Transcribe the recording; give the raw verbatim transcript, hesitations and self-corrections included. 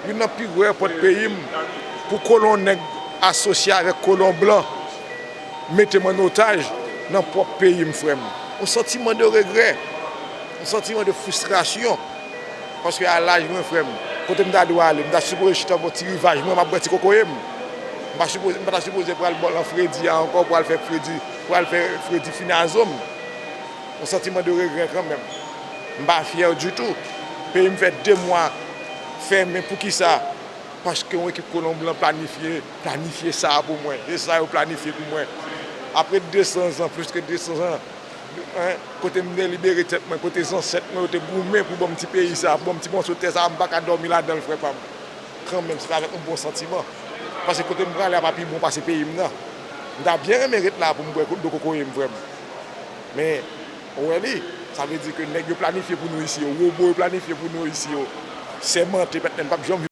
Youn nan pi gwo èpòt peyi m pou kolon nèg asosye avèk kolon blan mete m an otaj nan pwòp peyi m, frè m. Yon santiman de regrè, yon santiman de fristrasyon. Paske a laj mwen, frè m, kote m ta dwe ale, m ta sipoze chita bò ti rivaj mwen, m ap bwè ti kokoye m. M pa sipoze, m pa ta sipoze pral bò nan fredi a ankò, pral fè fredi, pral fè fredi fini a zo m. Yon santiman de regrè kanmenm. M pa fyè ditou. Peyi m fè de mwa fèmen. Poukisa? Paske yon ekip kolon blan planifye, planifye sa a pou mwen. E sa yo planifye pou mwen. Apre de san zan, plis ke de san zan, en, kote m delibere tèt mwen, kote zansèt mwen yo te goumen pou ban m ti peyi sa a, pou ban m ti mòso tè sa a, m pa ka dòmi ladan l, frè pa m. Kanmenm, se pa avèk yon bon santiman. Paske kote m prale a pa pi bon pase peyi m nan. M ta byen renmen ret la pou m bwè dlo kokoye m, frè m. Men, ou wè li, sa vle di ke nèg yo planifye pou nou isi yo, wobo yo planifye pou nou isi yo, sèmante, patnè, m p ap janm